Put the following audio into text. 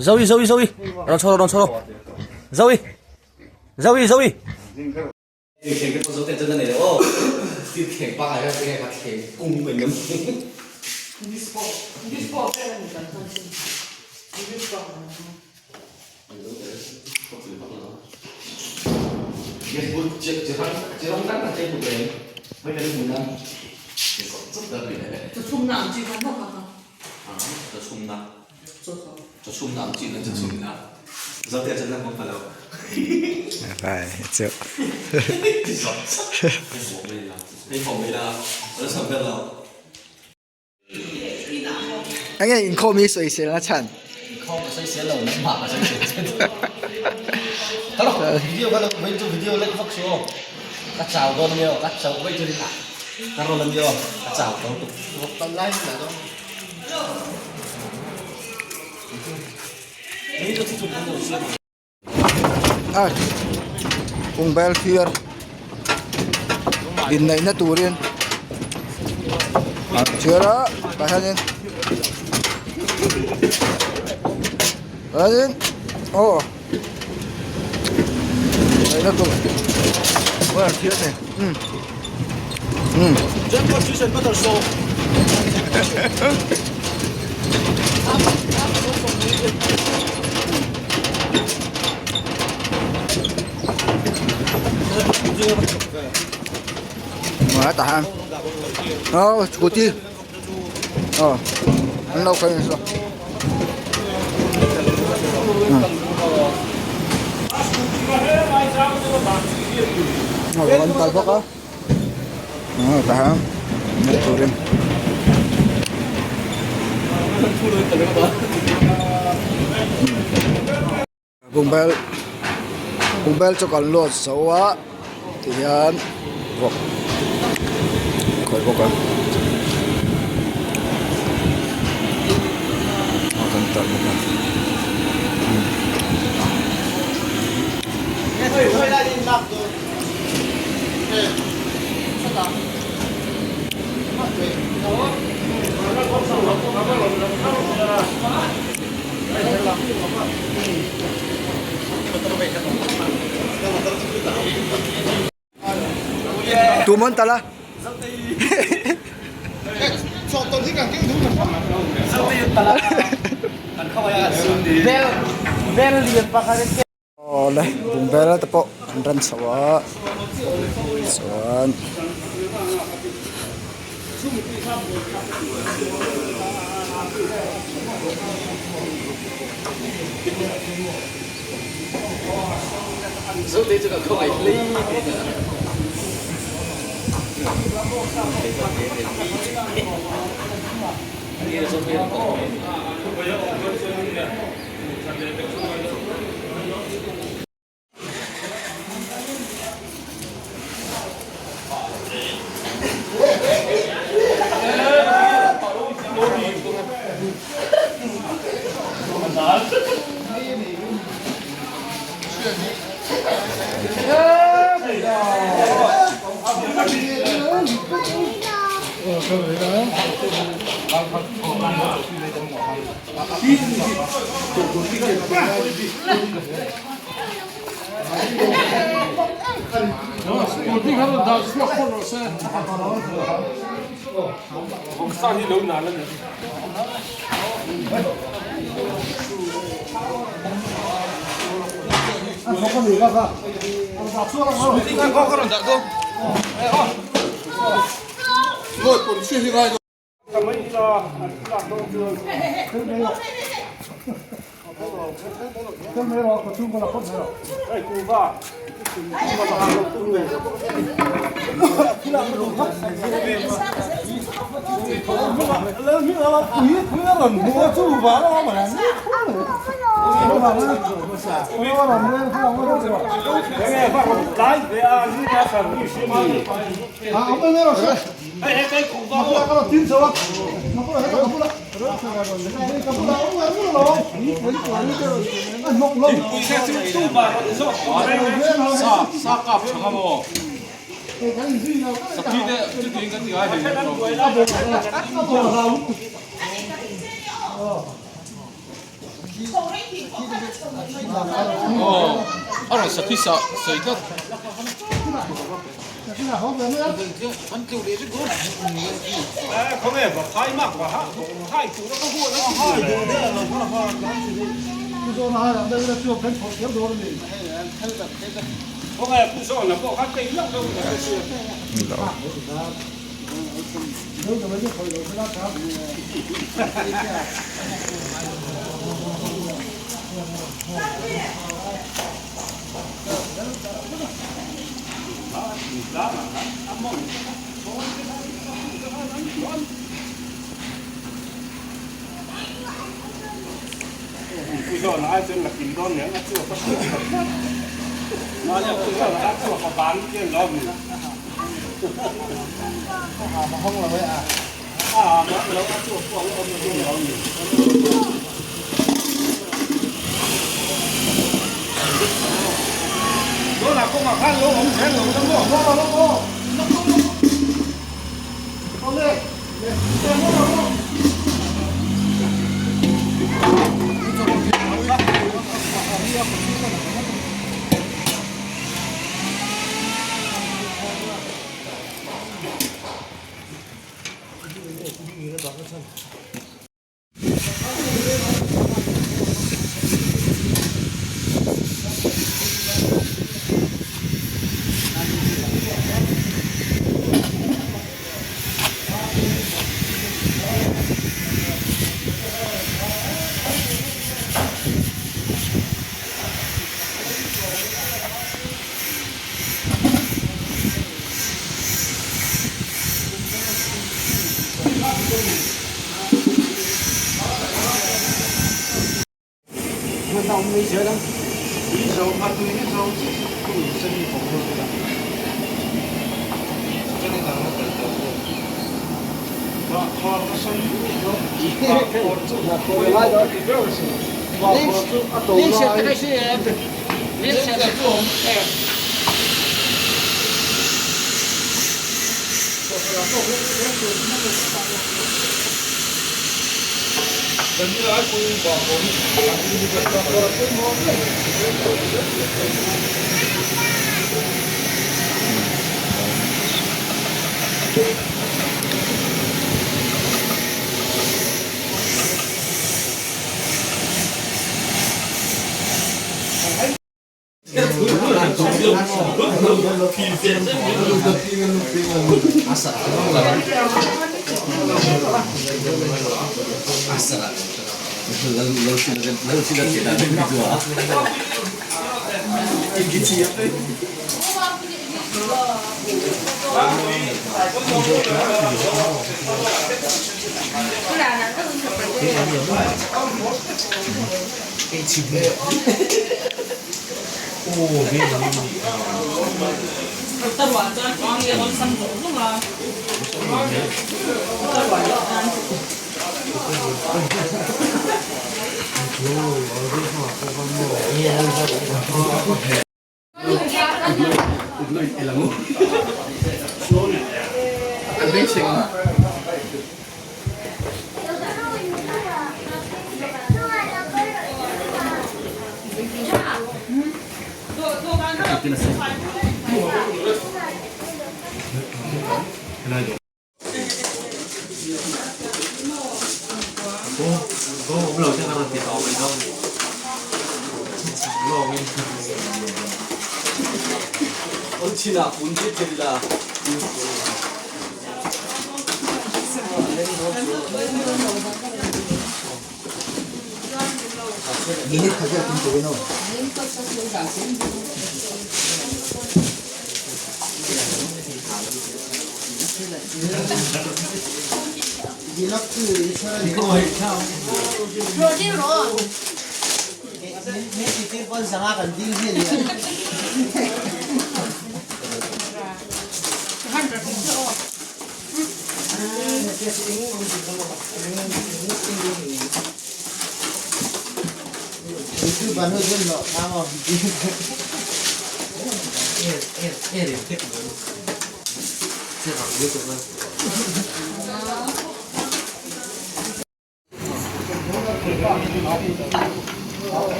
Zoe Zoe Zoe rawn chho rawh rawn chho rawh Zoe Zoe Zoe. Enge inkhawm hi sawisel na chhan? Inkhawm ka sawisel lo nangmah ka sawisel che Hello video ka lo vawi chu video lek vak su aw ka chau dawn ania aw ka chauh vaih chuan in ka rawn ania aw ka chau tawh lutuk. A bungbel thiar inneihna turin an thiar a tah hianin chuanin aw inneihna tur an thiar a ni umm umm. Mà ta han. Ờ, scooty. Ờ. Anh đâu khơi sao? Ờ, anh tay bóc á. Ờ, ta han. Nè turin. Bungbel bungbel chu kan load zo a tihian vawk khawi bawk a a kan tarh bawk a. Tum an tal a. Awle bungbel te pawh an rem chho a chuan Aw, a rawn sakhi sa sawi tlat.